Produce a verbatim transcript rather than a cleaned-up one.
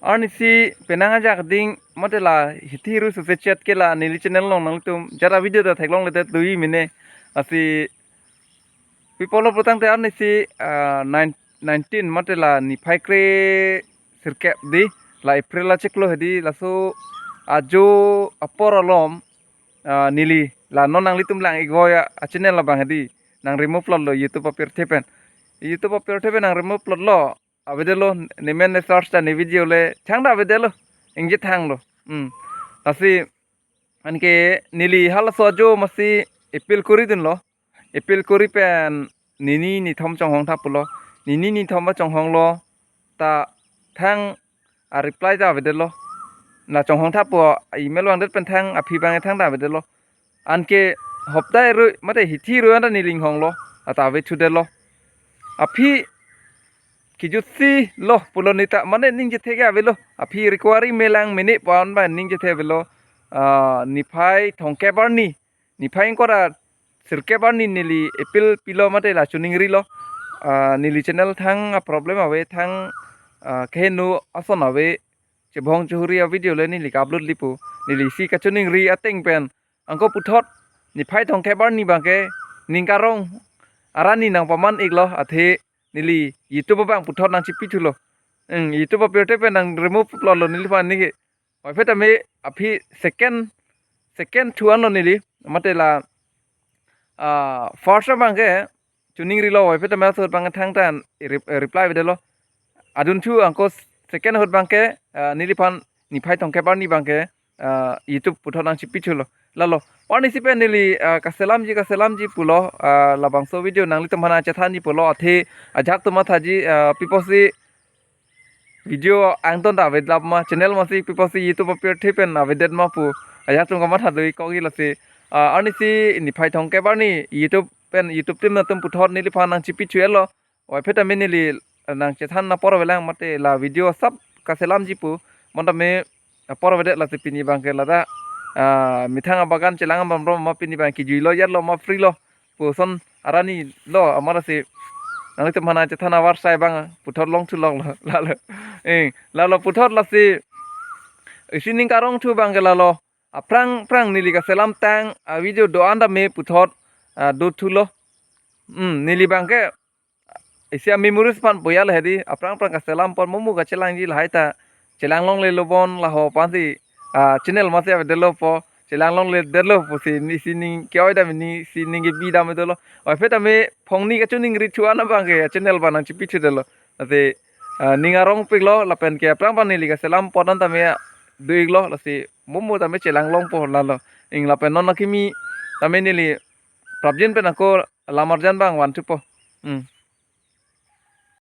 Arnisi penang ajak ding mate la hithi ru suse chet ke la neli channel along nanglitum jara video ta theklongledet lui mene. Lasi pi apotlo putangte arnisi ah, nine nineteen mate la niphai kre sirkep di, la April achiklo hedi, laso ajo apor alom ah, neli la non nanglitum lang-ik voi a channel labang hedi nang remove plotlo YouTube apirthe pen. YouTube apirthe pen nang remove plotlo, avedetlo, nemen ne search ta ne video le thangta avedetlo, ingje thanglo. Hmm. Lasi anke neli halaso ajo masi appeal koridunlo. Appeal kori pen nini nithom chonghong tha pulo. Nini nithom ba chonghonglo ta thang a reply ta avedetlo. La chonghong tha pu, email vangdet pen thang aphi abang thangta avedetlo. Anke hopta ru mate hithi ru anta neli inghonglo, ata ave thudetlo. Aphi kijutsi lo pulo neta, mane ningjethe ke avelo. Aphi requiry melang mene pu an ba ningjethe avelo. Ah, niphai thomkep arni, niphai ingkoi ra sirkep arni neli appeal pilo mate la choningrilo. Ah, neli channel thang a problem ave, thang ah, keheno ason ave. Chebong chehuri a video le neli ka-upload lipo. Neli si kachoningri ateng pen anke puthot niphai thomkep arni abangke ning karong arani nang paman-iklo, athe neli YouTube abang puthot nang chipi thulo. Hmm, YouTube apirthe pen nang remove plotlo neliphan neke. Vaiphe tame aphi second, second thu anlo neli. Mate la ah, first abangke choningrilo, vaiphe tame ahut abangke thangta re-, reply avedetlo. Adunthu anke second ahut abangke ah, neliphan niphai thomkep arni abangke ah, YouTube puthot nang chipi thulo. Lalo. Arnisi pen neli ah, kaselamji kaselamji pulo, ah, labangso video nanglitum aphan nang chethanji pulo, athe ajahak atum mathaji ah, pi apotsi video angton ta avedetlo ma, channel masi pi apotsi YouTube apirthe pen avedet ma pu ajahak atum kamatha do-ik kok-ik lasi. Ah, arnisi niphai thomkep arni YouTube pen YouTube team atum puthot neliphan nang chipi thulo. Vaiphe tame neli nang chethan apor avelang mate la video asap kaselamji pu. Bonta me apor avedet, lasi pini abangke ladak ah, methang abagan chelang abang rom ma pini abang kijuilo, yatlo ma free lo puson arani lo, amatsi nanglitum aphan nang chethan avarsai abang puthot long thulonglo, lalo. Eh, lalo puthot lasi isi ning karong thu abangke lalo. Aphrang phrang neli kaselam tang a video do-an tame puthot ah, do thulo. Hmm, neli abangke isi a memories aphan pu ya le hedi, aphrang phrang kaselam apor momu kachelangji lahai ta chelang longlelo, bon laho aphansi ah, channel masi avedetlo po, chelang longledetlo pusi nisi ning ke-oi dam, nisi ning kebi dam dolo. Vaiphe tame phongni kachoningri thu an abangke channel abang nang chipi thudetlo. Athe ah, ning arongpiklo lapen ke aphrang phrang neli kaselam apor an tame do-iklo, lasi momu tame chelang longpo, lalo. Ing lapen non akimi tame neli prapjin pen ako lam arjan abang van thupo. Hmm.